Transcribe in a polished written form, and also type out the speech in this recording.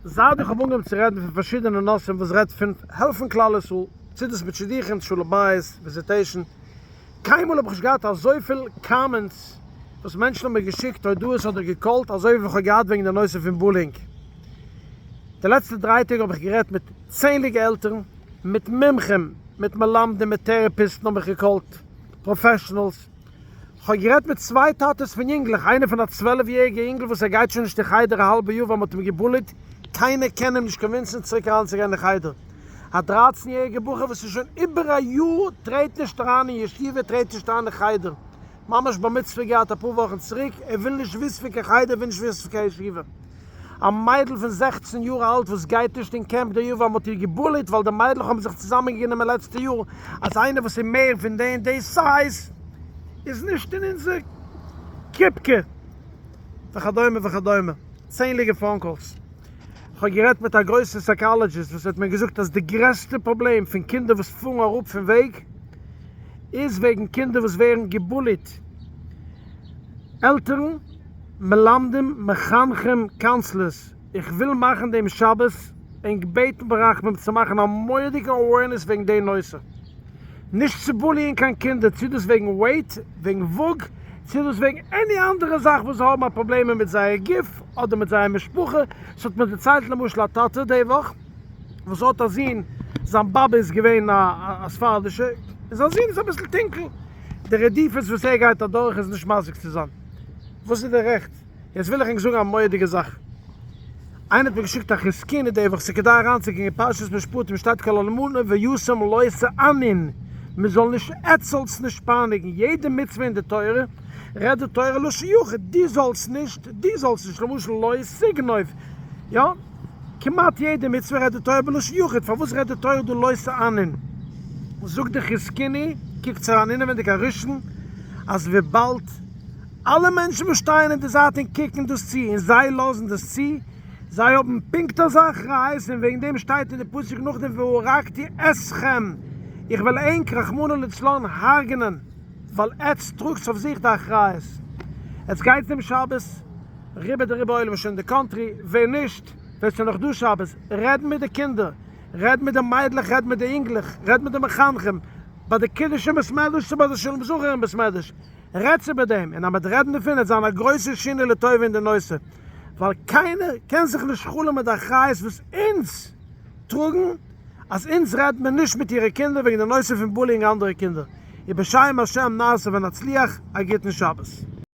זייט איך האב אנגעהויבן צו רעדן פון פארשידענע נושאים וואס רעדט פון העלפן כלל ישראל, צו דאס מיט שידוכים, שלום בית, וויזיטעישן, קיינמאל האב איך נישט געהאט אזויפיל קאמענטס וואס מענטשן האבן מיר געשיקט הודעות אדער געקאלט אזוי ווי איך האב געהאט וועגן די נושא פון bullying. די לעצטע דריי טעג האב איך גערעדט מיט צענדליגע עלטערן, מיט מומחים, מיט מלמדים, מיט טערעפיסטן האב איך געקאלט, professionals, כ'האב גערעדט מיט צוויי טאטעס פון יונגלעך, איינער פון א 12 יעריגע אינגל וואס ער גייט שוין נישט אין חדר א האלבע יאר ווייל מ'האט אים געבוליט, קיינער קען אים נישט קאנווינסן צוריק אריינצוגיין אין חדר. א 13 יעריגע בחור וואס איז שוין איבער א יאר טרעט נישט אריין אין ישיבה, טרעט נישט אריין אין חדר, ממש בר מצוה געהאט אפאר וואכן צוריק, ער וויל נישט וויסן פון קיין חדר, וויל נישט וויסן פון קיין ישיבה. א מיידל פון 16 יאר אלט וואס גייט נישט אין קעמפ די יאר ווייל מ'האט איר געבוליט ווייל די מיידלעך האבן זיך צוזאמענגענומען לעצטע יאר אז איינער וואס איז מער פון די און די size איז נישט אין אונזער קופקע וכדומה וכדומה. צענדליגע phone calls. כ'האב גערעדט מיט א גרויסע psychologist וואס האט מיר געזאגט אז די גרעסטע פראבלעם פון קינדער וואס פארן אראפ פון וועג איז וועגן קינדער וואס ווערן געבוליט. עלטערן. מלמדים, מחנכים, counselors, איך וויל מאכן דעם שבת ענק בעטן ברחמים צו מאכן א מורא'דיגע awareness וועגן די נושא. נישט צו בוליען קיין קינדער, צו דאס וועגן weight, וועגן וואג, צו דאס וועגן any אנדערע זאך וואס זיי האבן א פראבלעמען מיט זייער גוף אדער מיט זייער משפחה. ס'האט מיר דערציילט למשל א טאטע די וואך וואס האט א זון, זיין באבע איז געווען א ספרדישע, און זיין זון איז אביסל טונקל, די רדיפות וואס ער גייט אדורך איז נישט משיג צו זיין. וואס איז די רעכט? יעצט וויל איך ענק זאגן א מורא'דיגע זאך. איינער האט מיר געשיקט א חזקוני די וואך, ס'איז כדאי אריינצוקוקן, אין פרשת משפטים שטייט כל אלמנה ויתום לא תענון, מען זאל נישט, עטס זאלטס נישט פייניגן, יעדע מצוה אין די תורה רעדט די תורה לשון יחיד, דו זאלסט נישט, דו זאלסט נישט, למשל לא תגנוב, יא? כמעט יעדע מצוה רעדט די תורה בלשון יחיד, פארוואס רעדט די תורה דא לא תענון? זאגט די חזקוני, קוקטס אריין אינעווענדיג א ראשון, אז וויבאלד אלע מענטשן וואס שטייען אין די זייט און קוקן דאס צו און זיי לאזן דאס צו, זיי האבן פונקט אזא אחריות, און וועגן דעם שטייט אין די פסוק נאכדעם והרגתי אתכם, איך וועל ענק רחמנא לצלן הרג'נען, ווייל עטץ טראגטס אויף זיך די אחריות. עטץ גייטס דעם שבת, רובא דרובא עולם איז שוין אין די country, ווער נישט, ווער ס'איז נאך דא שבת, רעד מיט די קינדער, רעד מיט די מיידלעך, רעד מיט די אינגלעך, רעד מיט די מחנכים, ביי די קידוש אין בית מדרש צו ביי די שלום זכר אין בית מדרש, רעדטס איבער דעם, און אז מ'וועט רעדן דערפון וועט זיין א גרויסע שינוי לטובה אין די נושא, ווייל קיינער קען זיך נישט חלומ'ען די אחריות וואס אונז טראגן, אז אונז רעדט מען נישט מיט אירע קינדער וועגן די נושא פון bullying אנדערע קינדער, ובשם השם נעשה ונצליח, א גוטן שבת.